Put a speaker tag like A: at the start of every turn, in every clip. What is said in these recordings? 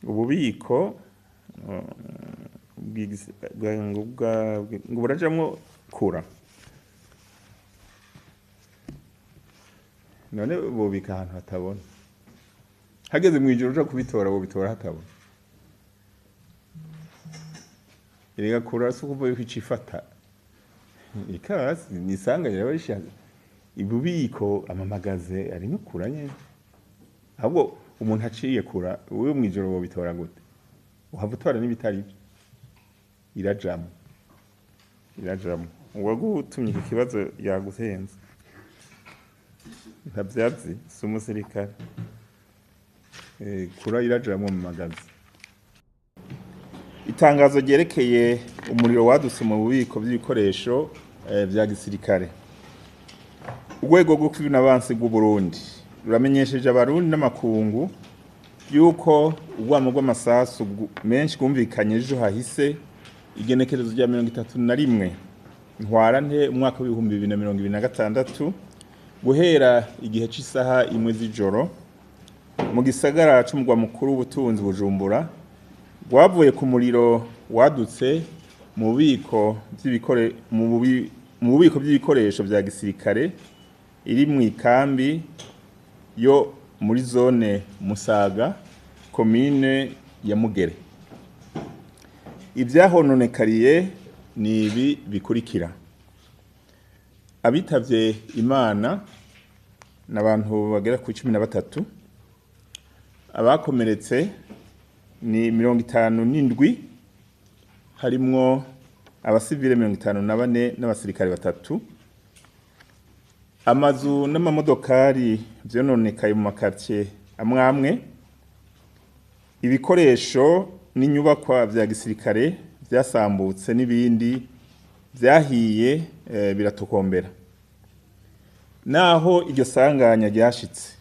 A: Ububiko ngo burajamwo kura. None bobika ahantu hatabona. Hageze mw'ijoro uja kubitora, bobitora hatabona. Erega kura si ukuvuga yuko icifata ikasi nisanganya yaba rishaje. Ububiko amamagaze arimwo kura nyene. Ahubwo umuntu aciye kura, wewe mw'ijoro wobitora gute? Uhava utora n'ibitari vyo. Irajamwo. Irajamwo. Uwagutumye iki kibazo yaguhenze. Ntavyazi, si umusirikare. Kura irajamwo mu magazi. Itangazo ryerekeye umuriro wadutse mu bubiko vy'ibikoresho vya gisirikare. Urwego rwo kwivuna abansi rw'u Burundi ruramenyesheje abarundi n'amakungu yuko urwamo rw'amasasu menshi rwumvikanye ejo hahise igenekerezo rya 31 Ntwarante umwaka w'ibihumbi bibiri na mirongo ibiri na gatandatu guhera igihe c'isaha imwe z'ijoro mu gisagara c'umugwa mukuru w'ubutunzi Bujumbura, rwavuye ku muriro wadutse mu bubiko vy'ibikore, mu bubi, mu bubiko vy'ibikoresho vya gisirikare iri mu ikambi yo muri zone Musaga, komine ya Mugere. Ivyahononekariye ni ibi bikurikira: abitavye Imana n'abantu bagera ku 13, abakomeretse ni 57, harimwo abasivile 54 n'abasirikare 3. Amazu n'amamodokari vyononekaye mu makartie amwe amwe, ibikoresho n'inyubakwa vya gisirikare vyasambutse n'ibindi vyahiye, biratokombera. Naho iryo sanganya ryashitse,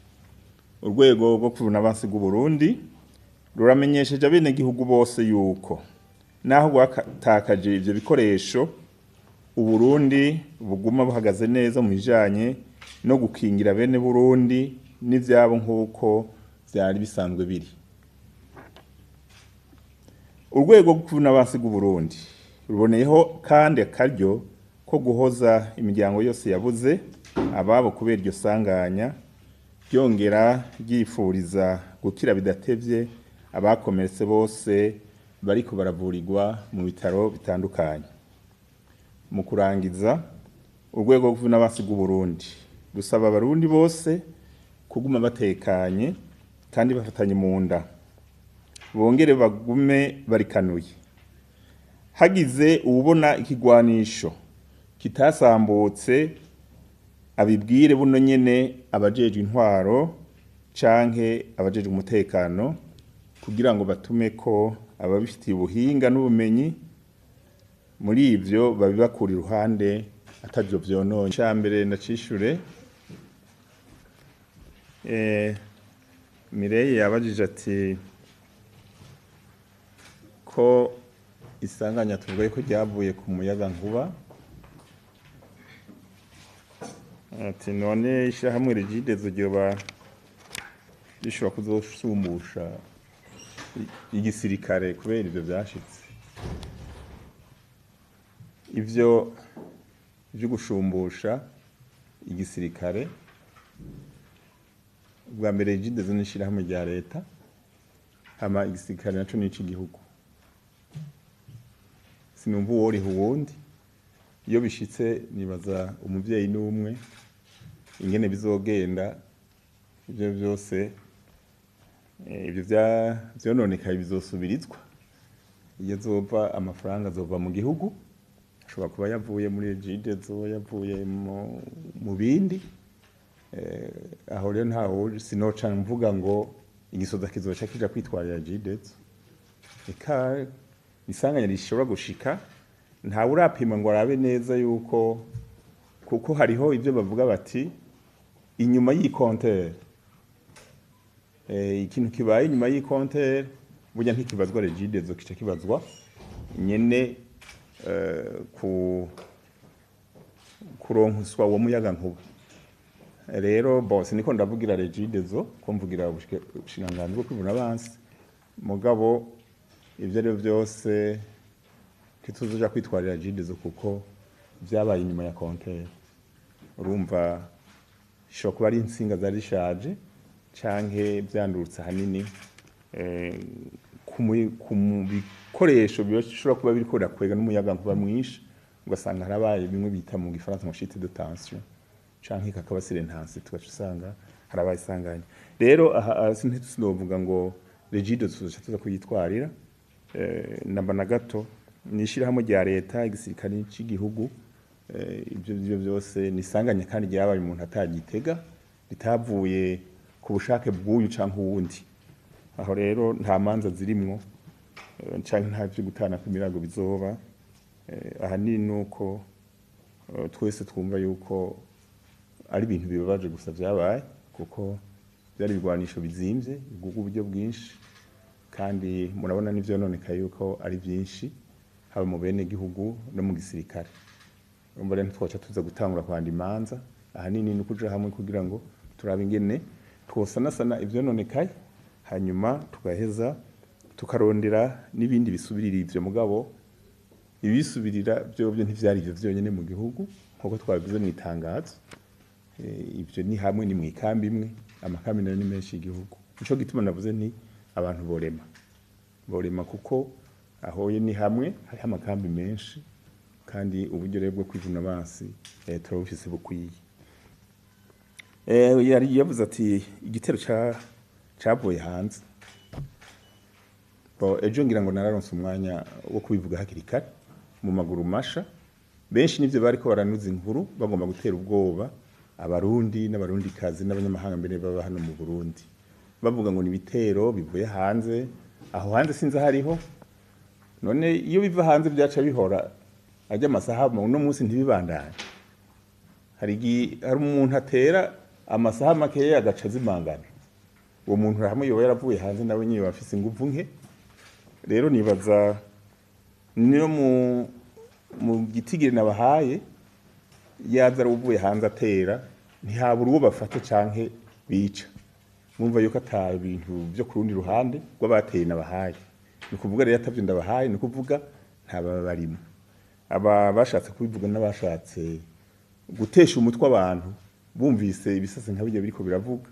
A: urwego rwo kwivuna abansi rw'u Burundi ruramenyesheje abenegihugu bose yuko naho rwatakaje ivyo bikoresho, Uburundi buguma buhagaze neza mu bijanye no gukingira bene Burundi n'ivyabo nk'uko vyari bisanzwe biri. Urwego rwo kwivuna abansi rw'u Burundi ruboneyeho kandi akaryo ko guhoza imiryango yose yabuze ababo kubera iryo sanganya, ryongera ryifuriza gukira bidatevye abakomeretse bose bariko baravurirwa mu bitaro bitandukanye. Mu kurangiza, urwego rwo kwivuna abansi rw'u Burundi rusaba abarundi bose kuguma batekanye kandi bafatanye mu nda, bongere bagume barikanuye. Hagize uwubona ikigwanisho kitasambutse abibwire buno nyene abajejwe intwaro canke abajejwe umutekano, kugira ngo batume ko ababifitiye ubuhinga n'ubumenyi muri ivyo babibakura iruhande atavyo vyononye. Icambere ndacishure, Mireille yabajije ati ko isanganya tuvuga ko ryavuye ku muyaga nkuba, ati none ishirahamwe Regideso ryoba rishobora kuzosumbusha igisirikare kubera ivyo vyashitse. Ivyo vyo gushumbusha igisirikare, ubwa mbere Regideso ni ishirahamwe rya leta, hama igisirikare naco ni ic'igihugu. Sinumva uworiha uwundi. Iyo bishitse nibaza umuvyeyi n'umwe ingene bizogenda, ivyo vyose, ivyo vyononekaye bizosubirizwa. Iyo azova amafaranga azova mu gihugu, ashobora kuba yavuye muri Regideso, yavuye mu bindi. Aho rero ntawo sinoca mvuga ngo igisoza kizoca kija kwitwarira Regideso. Eka isanganya rishobora gushika, ntawe urapima ngo arabe neza yuko, kuko hariho ivyo bavuga bati inyuma y'ikontere, ikintu kibaye inyuma y'ikontere burya ntikibazwa Regideso, kica kibazwa nyene kuronkoswa uwo muyaga nkuba. Rero bose niko ndavugira Regideso, ko mvugira ubushikiranganji bwo kwivuna abansi. Mugabo ivyo ari byose ntituzoja kwitwarira Regideso kuko vyabaye inyuma ya compteur. Urumva ishobora kuba ari intsinga zari zishaje canke vyandurutse ahanini ku bikoresho bishobora kuba biriko birakwega n'umuyagankuba mwinshi, ugasanga harabaye bimwe bita mu gifaransa ngo chute de tension canke kakaba surintensité, tugaca usanga harabaye isanganya. Rero aha ntitunovuga ngo Regideso tuzoca tuza kuyitwarira namba na gato. Ni ishirahamwe rya leta, igisirikare c'igihugu. Ibyo byo byose ni isanganya kandi ryabaye umuntu atagitega, ritavuye ku bushake bw'uyu canke uwundi. Aho rero nta manza zirimwo canke nta vyo gutana kw'imirago bizoba. Ahanini nuko twese twumva yuko ari ibintu bibabaje gusa vyabaye, kuko byari ibigwanisho bizimvye biguga uburyo bwinshi, kandi murabona n'ivyononekaye yuko ari vyinshi, haba mu bene gihugu no mu gisirikare. Urumva rero ntitwoca tuza gutangura kwanda imanza. Ahanini ni ukuja hamwe kugira ngo turabe ingene twosanasana ivyononekaye, hanyuma tugaheza tukarondera n'ibindi bisubirira ivyo. Mugabo ibisubirira vyovyo ntivyari ivyo vyonyene mu gihugu, nkuko twabivuze mu itangazo. Ivyo ni hamwe ni mw'ikambi imwe, amakambi nayo ni menshi y'igihugu. Nico gituma navuze nti abantu borema borema, kuko aho ni hamwe hariho amakambi menshi, kandi uburyo rero bwo kwivuna abansi turabufise bukwiye. Yari yavuze ati igitero cavuye hanze. Bo ejo ngira ngo nararonse umwanya wo kubivuga hakiri kare mu maguru masha. Benshi nivyo bariko baranuza inkuru, bagomba gutera ubwoba Abarundi n'Abarundikazi n'abanyamahanga mbere baba hano mu Burundi, bavuga ngo ni ibitero bivuye hanze. Aho hanze sinzi hariho. None iyo biva hanze byaca bihora ajya amasaha uno munsi ntibibandanye? Hari umuntu atera amasaha makeya agaca azimangana. Uwo muntu hamwe yoba yaravuye hanze, nawe nyine bafise inguvu nke. Rero nibaza niyo mu gitigiri nabahaye, yaza ari uvuye hanze atera, ntihabura uwo bafata canke bica. Mwumva yuko ata bintu byo ku rundi ruhande rw'abateye nabahaye. Ni ukuvuga rero atavyo ndabahaye, ni ukuvuga nta baba barimo. Aba bashatse kubivuga n'abashatse gutesha umutwe abantu, bumvise ibisase nka bijya biriko biravuga,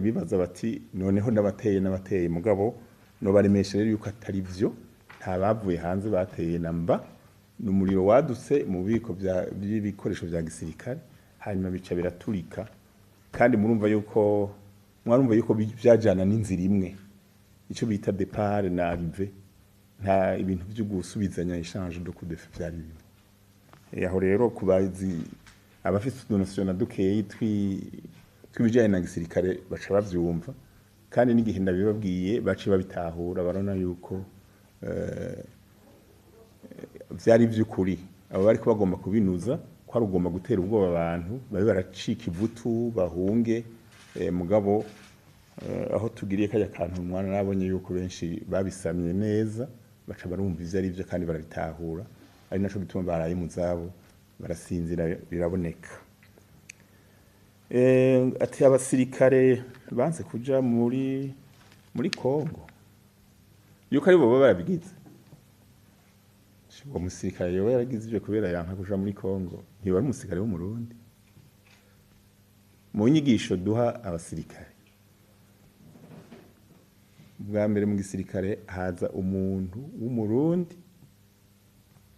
A: bibaza bati noneho n'abateye n'abateye. Mugabo no baremesha rero yuko atari vyo, nta bavuye hanze bateye namba. Ni umuriro wadutse mu bubiko by'ibikoresho vya gisirikare, hanyuma bica biraturika. Kandi murumva yuko mwarumva yuko vyajana n'inzira imwe, ico bita départ na arrivée, nta ibintu vyo gusubizanya, échange de coup de feu vyari bimwe. Aho rero kubazi abafite utunosiyo na dukeyi tw'ibijanye na gisirikare baca bavyumva, kandi n'igihe ndabibabwiye baciye babitahura, barabona yuko vyari vy'ukuri. Abo bariko bagomba kubinuza ko ari ugomba gutera ubwoba abantu babe baracika ivutu bahunge. Mugabo aho tugiriye kajya kantu umwana nabonye yuko benshi babisamye neza, baca barumva ivyo ari vyo kandi barabitahura, ari naco gituma baraye mu zabo barasinzira biraboneka. Ati abasirikare banse kuja muri Kongo yuko ari bo baba barabigize. Uwo musirikare yoba yaragize ivyo kubera yanka kuja muri Kongo, ntiba ari umusirikare w'Umurundi. Mu nyigisho duha abasirikare, bwa mbere mu gisirikare haza umuntu w'Umurundi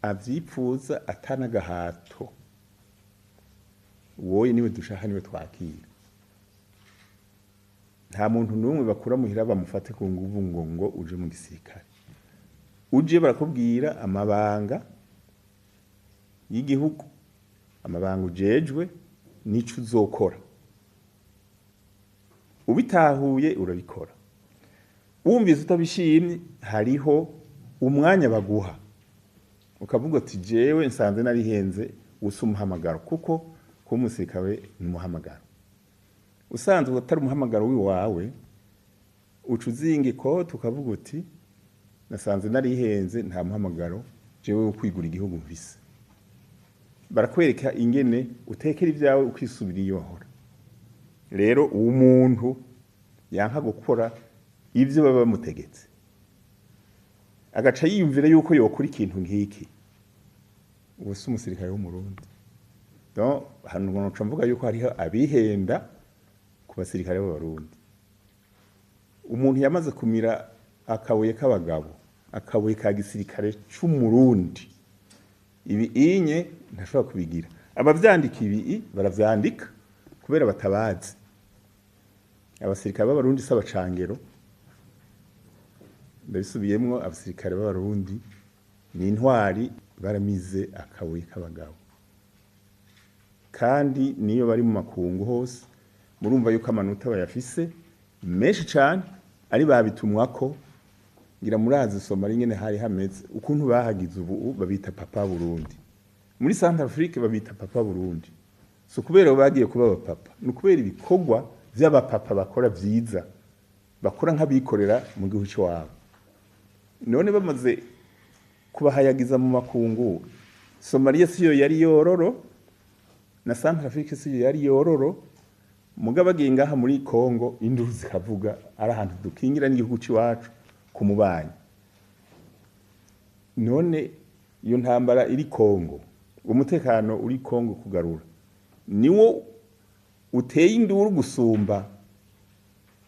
A: avyipfuza atanagahato, wowe niwe dushaka, niwe twakira. Nta muntu n'umwe bakura muhira bamufate ku nguvu ngo uje mu gisirikare. Uje barakubwira amabanga y'igihugu, amabanga ujejwe n'ico uzokora. Ubitahuye urabikora, wumvise utabishimye hariho umwanya baguha ukavuga ati jewe nsanze narihenze, usa umuhamagaro, kuko kuba umusirikare ni umuhamagaro. Usanzwe utari umuhamagaro w'iwawe, uca uzinga ikoti ukavuga uti nasanze narihenze, nta muhamagaro jewe wo kwigura igihugu mfise. Barakwereka ingene utekera ibyawe ukisubira iyo wahora. Rero uwo muntu yanka gukora ivyo baba bamutegetse, agaca yiyumvira yuko yokora ikintu nk'iki, ubu si umusirikare w'Umurundi. Donc hano noca mvuga yuko hariho abihenda ku basirikare b'Abarundi. Umuntu yamaze kumira akabuye k'abagabo, akabuye ka gisirikare c'Umurundi, ibi inye ntashobora kubigira. Abavyandika ibi baravyandika kubera batabazi. Abasirikare b'Abarundi si abacangero, ndabisubiyemwo, abasirikare b'Abarundi ni intwari, baramize akabuye k'abagabo, kandi niyo bari mu makungu hose murumva yuko amanota bayafise menshi cane, ari babitumwako. Ngira murazi Somalia ingene hari hameze, ukuntu bahagize, ubu babita Papa Burundi. Muri Centrafrique babita Papa Burundi. So kubera bagiye kuba abapapa, ni ukubera ibikorwa vy'abapapa bakora vyiza, bakora nk'abikorera mu gihugu c'iwabo. None bamaze kubahayagiza mu makungu, Somalia siyo yari yororo, na Centrafrique siyo yari yororo, mugabo bagiye ngaha muri Congo induru zikavuga, ari ahantu dukingira n'igihugu c'iwacu ku mubanyi. None iyo ntambara iri Congo, umutekano uri Congo kugarura, niwo uteye induru gusumba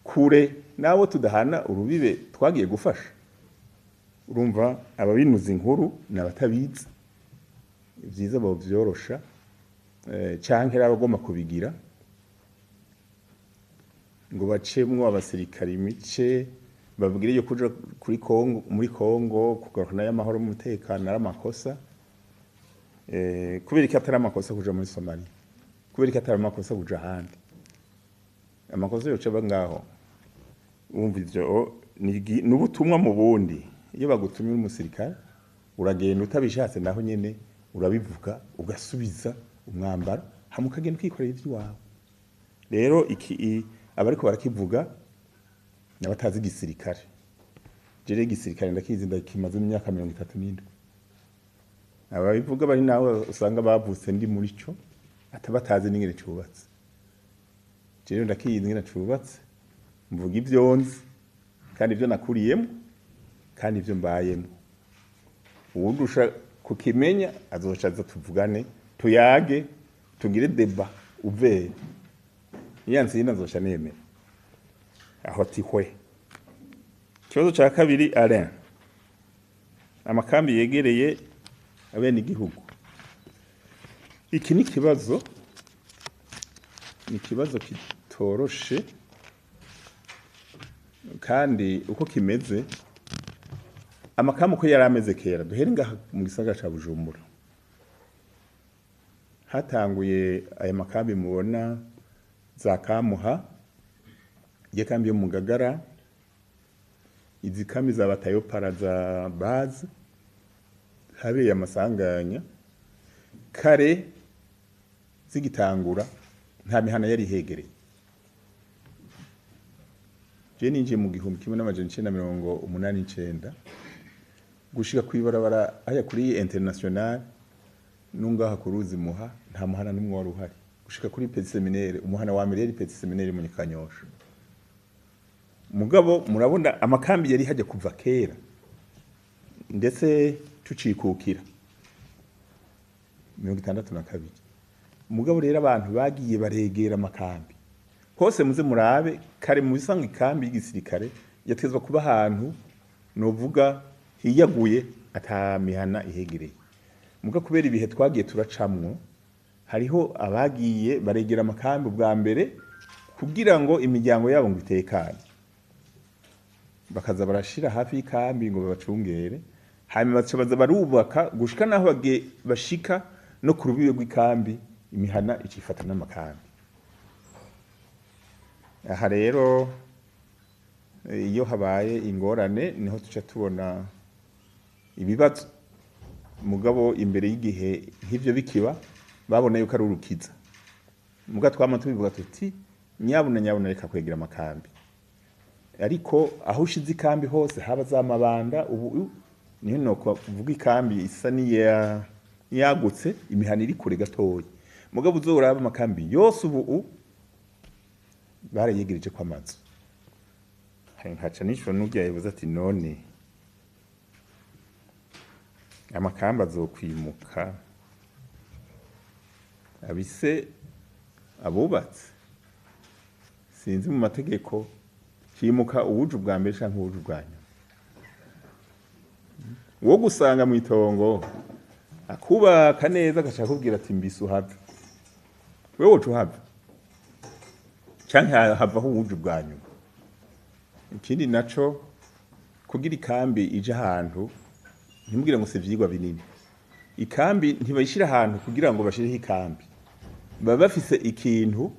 A: kure nabo tudahana urubibe twagiye gufasha. Urumva ababinuza inkuru n'abatabizi, vyiza bovyorosha, canke abagomba kubigira ngo bacemwo abasirikare imice, babwire yo kuja kuri Kongo, muri Kongo kugarukana y'amahoro n'umutekano ari amakosa. Kubera iki atari amakosa kuja muri Somalia? Kubera iki atari amakosa kuja ahandi? Amakosa yoca aba ngaho. Wumva ivyo ni ubutumwa mu bundi. Iyo bagutumye umusirikare uragenda utabishatse, naho nyene urabivuga, ugasubiza umwambaro, hama ukagenda ukikorera ivy'iwawe. Rero iki abariko barakivuga n'abatazi igisirikare. Jere igisirikare ndakizi, ndakimaze imyaka 37. Ababivuga bari nawe usanga bavutse ndi muri co, atabatazi n'ingene cubatse. Jere ndakizi ingene cubatse, mvuga ivyo nzi kandi ivyo nakuriyemo kandi ivyo mbayemo. Uwundusha kukimenya azoca aza tuvugane, tuyage, tugire débat ouvert. Niyansinda nzoca nemera. Aho ati hwe. Ikibazo ca kabiri, Alain. Amakambi yegereye abene igihugu. Iki ni ikibazo kitoroshe, kandi uko kimeze, amakambi uko yari ameze kera, duhere ngaha mu gisagara ca Bujumbura. Hatanguye aya makambi mubona za Kamuha, iyo kambi yo mu Ngagara, izi kambi za batayopara za base, habereye amasanganya kare zigitangura, nta mihana yari ihegereye. Je ninjiye mu 1989, gushika kw'ibarabara haya kuri International nungaha ku ruzi Muha, nta muhana n'umwe wari uhari. Gushika kuri Petit Séminaire, umuhana wa mbere yari Petit Séminaire mu Kanyosha. Mugabo murabona amakambi yari hajya kuva kera, ndetse tucikukira 62. Mugabo rero abantu bagiye baregera amakambi hose. Muze murabe kare mu bisanga, ikambi y'igisirikare yatezwa kuba ahantu novuga hiyaguye, atamihana ihegereye. Muga kubera ibihe twagiye turacamwo, hariho abagiye baregera amakambi ubwa mbere kugira ngo imiryango yabo ngo itekane, bakaza barashira hafi y'ikambi ngo babacungere, hanyuma baca baza barubaka gushika naho bagiye bashika no ku rubibe rw'ikambi, imihana icifata n'amakambi. Aha rero iyo habaye ingorane niho tuca tubona ibibazo. Mugabo imbere y'igihe nk'ivyo bikiba, babona yuko ari urukiza. Muga twama tubivuga tuti nyabuna nyabuna reka kwegera amakambi. Ariko aho ushize ikambi hose haba za Mabanda, ubu niho no kuvuga ikambi isa niya yagutse, imihana iri kure gatoya. Mugabo uzoraba amakambi yose ubu barayegereje ko amazu. Nkaca nishura n'urya yavuze ati none amakamba azokwimuka abise abubatse, sinzi mu mategeko himuka uwuje ubwa mbere canke uwuje ubwa nyuma. Uwo gusanga mw'itongo akubaka neza agaca akubwira ati mbise uhave, wewe woca uhava canke havaho uwuje ubwa nyuma. Ikindi naco, kugira ikambi ije ahantu, ntimubwire ngo si ivyigwa binini. Ikambi ntibayishira ahantu kugira ngo bashireho ikambi, baba bafise ikintu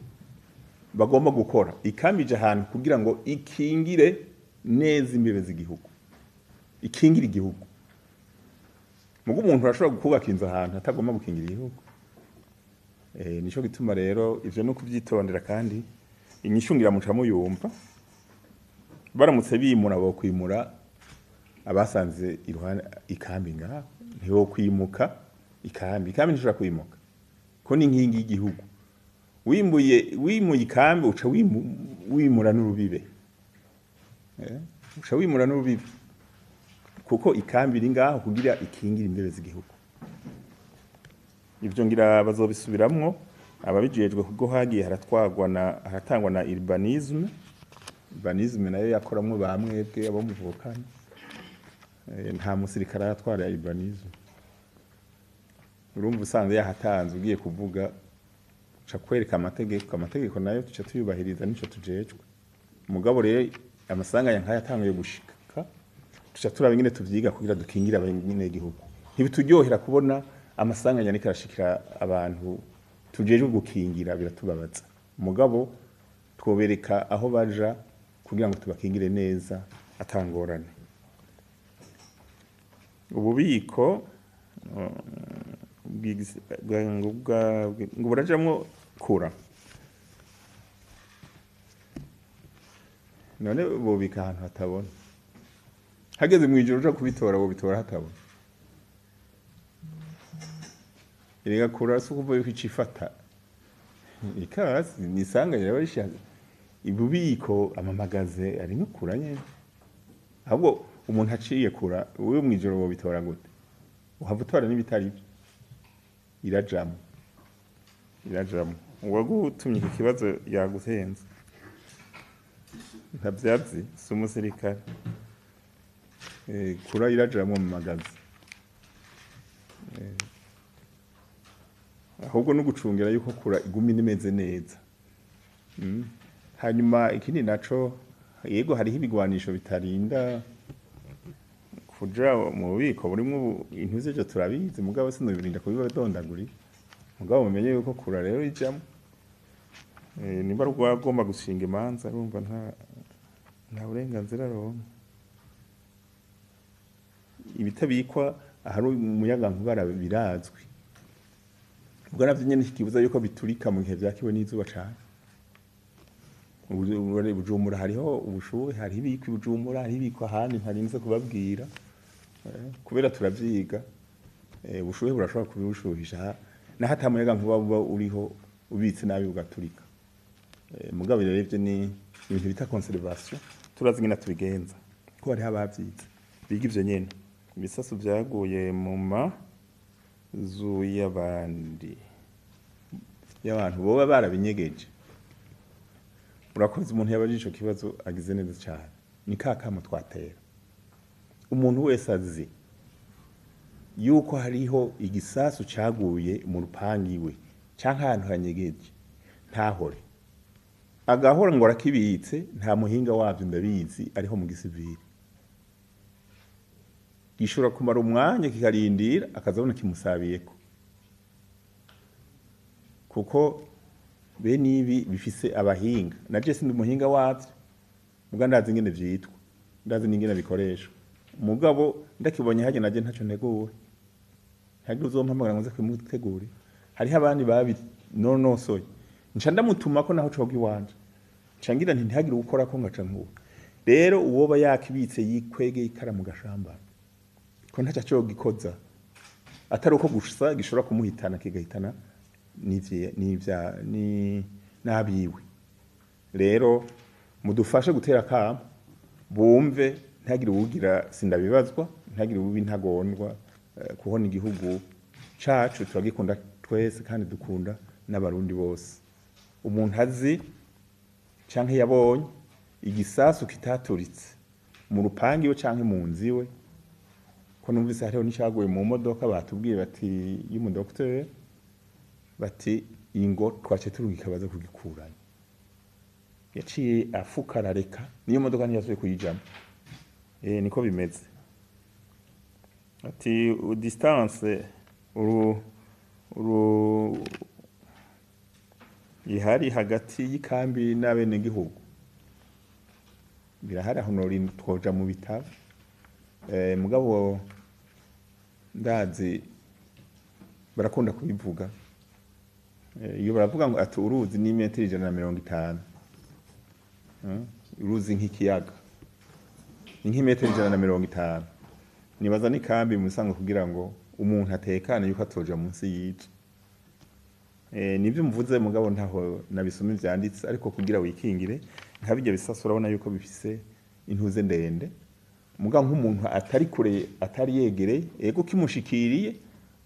A: bagomba gukora. Ikambi ije ahantu kugira ngo ikingire neza imbibe z'igihugu, ikingire igihugu. Mugo umuntu arashobora kubaka inzu ahantu atagomba gukingira igihugu. Nico gituma rero ivyo no kuvyitondera, kandi inyishu ngira muca muyumva. Baramutse bimura bo kwimura abasanze iruhande ikambi ngaho, ntiwo kwimuka ikambi. Ikambi ntishobora kwimuka ko ni inkingi y'igihugu. Wimbuye wimuye ikambi uca wimura n'urubibe. Uca wimura n'urubibe kuko ikambi iri ngaho kugira ikingire imbibe z'igihugu. Ivyo ngira bazobisubiramwo ababijejwe, kuko hagiye haratwagwa na haratangwa na urbanisme. Urbanisme nayo yakoramwo bamwebwe abo muvukana. Nta musirikare aratwara urbanisme. Urumva usanze yahatanze ugiye kuvuga uca kwereka amategeko, amategeko nayo tuca tuyubahiriza nico tujejwe. Mugabo rero amasanganya nkaya yatanguye gushika, tuca turaba ingene tuvyiga kugira dukingire abanyagihugu. Ntibituryohera kubona amasanganya ariko arashikira abantu tujejwe gukingira, biratubabaza. Mugabo twobereka aho baja kugira ngo tubakingire neza atangorane. Ububiko ngo burajamwo kura, none bubika ahantu hatabona, hageze mw'ijoro uja kubitora bobitora hatabona. Erega kura si ukuvuga yuko icifata ikasi nisanganya yaba rishaje. Ibubiko amamagaze arimwo kura nyene, ahubwo umuntu aciye kura wewe mw'ijoro bobitora gute? Uhava utora n'ibitari vyo. Irajamwo, irajamwo. Uwagutumye iki kibazo yaguhenze, ntavyazi, si umusirikare. Kura irajamwo mu magazi. Ahubwo no gucungira yuko kura iguma imeze neza. Hanyuma ikindi naco, yego hariho ibigwanisho bitarinda kuja mu bubiko burimwo intuze, ivyo turabizi, mugabo sinobirinda kubibadondagurira. Mugabo mumenye yuko kura rero ijamwo. Nimba ari uwagomba gushinga imanza urumva nta burenganzira aronka. Ibitabikwa ahari umuyagankuba birazwi, ubwo navyo nyene ntikibuza yuko biturika mu gihe vyakiwe n'izuba cane. Bujumbura hariho ubushuhe, hariho ibikwa i Bujumbura, hariho ibikwa ahandi ntarinze kubabwira, kubera turavyiga. Ubushuhe burashobora kubushuhisha, naho ata muyagankuba uba uriho ubitse nabi ugaturika. Mugabo rero ivyo ni ibintu bita conservation, turazi ingene tubigenza ko hariho abavyize biga ivyo nyene. Ibisasu vyaguye mu mazu y'abandi y'abantu boba barabinyegeje. Urakoze, umuntu yabajije ico kibazo agize neza cane. Ni ka kamo twatera umuntu wese azi yuko hariho igisasu caguye mu rupangi iwe canke ahantu hanyegeje, ntahore agahora ngo arakibitse. Nta muhinga wavyo ndabizi ariho mu gisivili, gishobora kumara umwanya kikarindira akazabona kimusabiyeko, kuko bene ibi bifise abahinga. Naje sindi umuhinga wavyo, muga ndazi ingene vyitwa, ndazi n'ingene bikoreshwa. Mugabo ndakibonye harya naje ntaco ntegura, ntagira uzompamagara ngo nze kubimutegurira. Hariho abandi babinonosoye, nca ndamutuma ko naho coga iwanje, nca ngira nti ntihagire uwukorako ngaca nkuba. Rero uwoba yakibitse yikwegeye ikara mu gashambara, ko ntaco cogikoza atari uko gusa gishobora kumuhitana kigahitana n'abiwe. Rero mudufashe gutera akamo Bumve, ntihagire uwugira sindabibazwa, ntihagire uwuba intagondwa, kuko ni igihugu cacu, turagikunda twese kandi dukunda n'Abarundi bose. Umuntu azi canke yabonye igisasu kitaturitse mu rupangu iwe canke mu nzu iwe, ko numvise hariho n'icaguye mu modoka, batubwiye bati y'umudokiteri, bati ingo twace turungika baze kugikurayo, yaciye afuka arareka, niyo modoka ntiyasubiye kuyijamwo. Niko bimeze. Ati distance uru ihari hagati y'ikambi n'abenegihugu birahari, aho nori twoja mu bitabo, mugabo ndazi barakunda kubivuga. Iyo baravuga ngo ati uruzi ni metero 150, uruzi nk'ikiyaga ni nk'imetero 150. Nibaza n'ikambi mu bisanzwe kugira ngo umuntu atekane yuko atoja munsi y'izo. Nivyo mvuze, mugabo ntaho nabisoma vyanditse, ariko kugira wikingire nka bijya bisasu, urabona yuko bifise intuze ndende, mugabo nk'umuntu atari kure, atari yegereye, ego kimushikiriye,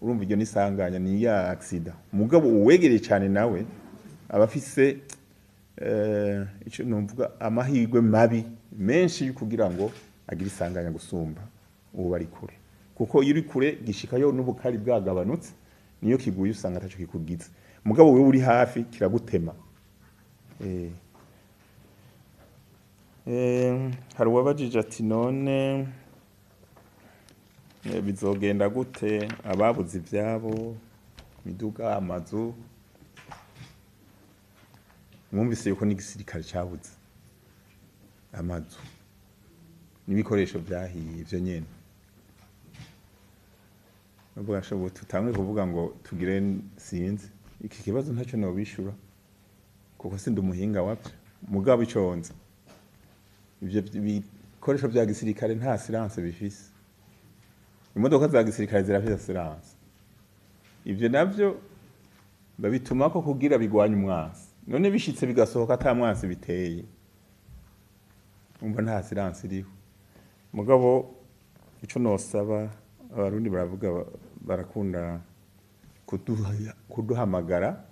A: urumva iryo nisanganya, ni ya accident. Mugabo uwegereye cyane nawe aba afise ico numvuga amahirwe mabi menshi yo kugira ngo agire isanganya gusumba uwo bari kure, kuko iyo uri kure gishikayo n'ubukari bwagabanutse, niyo kiguye usanga ataco kikugize, mugabo wewe uri hafi kiragutema. Hari uwabajije ati none bizogenda gute ababuze ivyabo, imiduga, amazu? Mwumvise yuko n'igisirikare cabuze amazu n'ibikoresho vyahiye ivyo nyene. Nubwo gashoboye tutangwe kuvuga ngo tugire, sinzi, iki kibazo ntacyo nobishura kuko sindi umuhinga wavyo, mugabo ico nzi, ivyo bikoresho vya gisirikare nta assurance bifise. Imodoka za gisirikare zirafise assurance, ivyo navyo babitumako kugira bigwanye umwansi. None bishitse bigasohoka ata mwansi biteye, umva nta assurance iriho. Mugabo ico nosaba Abarundi, baravuga, barakunda kuduhamagara,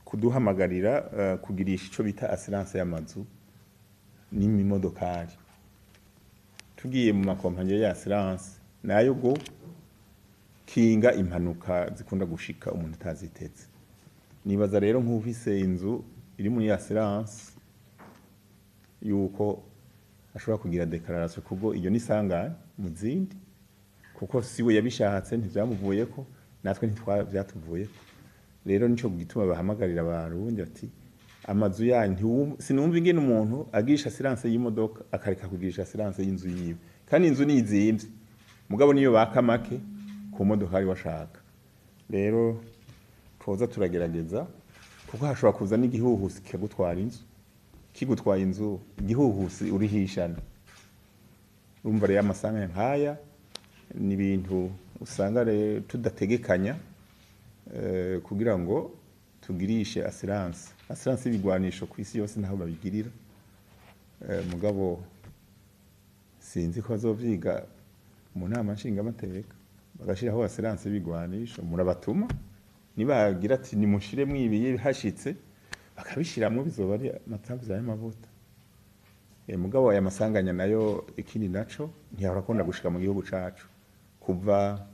A: kuduhamagarira kugirisha ico bita assurance y'amazu n'imodokari. Tugiye mu makompanyi ya assurance, nayo go kinga impanuka zikunda gushika umuntu ataziteze. Nibaza rero nk'ufise inzu iri muri assurance yuko ashobora kugira déclaration, kuko iyo nisanganya mu zindi, kuko siwe yabishatse, ntivyamuvuyeko, natwe ntitwavyatuvuyeko. Rero nico gituma bahamagarira Abarundi ati amazu yanyu sinumva ingene umuntu agirisha assurance y'imodoka akareka kugirisha assurance y'inzu yiwe, kandi inzu nizimvye, mugabo niyo baka make ku modoka ari washaka. Rero twoza turagerageza, kuko hashobora kuza n'igihuhusi kikagutwara inzu. Kigutwaye inzu igihuhusi, urihishana. Urumva rero amasanganya nk'aya ni ibintu usanga rero tudategekanya, kugira ngo tugirishe assurance. Assurance y'ibigwanisho ku isi yose ntaho babigirira. Mugabo sinzi ko bazovyiga mu nama nshingamateka bagashiraho assurance y'ibigwanisho. Murabatuma nibagira ati nimushiremwo ibi, hashitse bakabishiramwo, bizoba ari amatavu y'amavuta. Mugabo aya masanganya nayo, ikindi naco, ntiyahora akunda gushika mu gihugu cacu. Kuva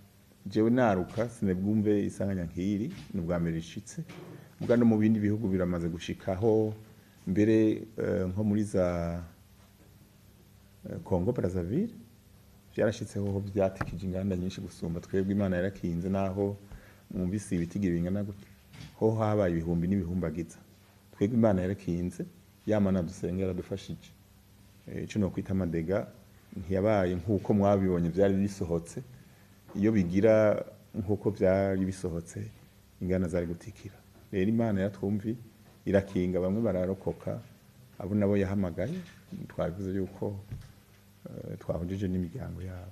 A: jewe naruka sinebwumve isanganya nk'iri, ni ubwa mbere rishitse. Muga no mu bindi bihugu biramaze gushikaho mbere, nko muri za Congo Brazzaville vyarashitseho, vyatikije inganda nyinshi gusumba twebwe. Imana yarakinze, naho mwumvise ibitigiri bingana gutya, ho habaye ibihumbi n'ibihumbagiza. Twebwe Imana yarakinze, yamana dusenga yaradufashije. Ico no kwita amadégâts ntiyabaye nk'uko mwabibonye vyari bisohotse. Iyo bigira nk'uko vyari bisohotse, ingana zari gutikira. Rero Imana yaratwumvi irakinga, bamwe bararokoka, abo nabo yahamagaye twabivuze yuko twahujije n'imiryango yabo.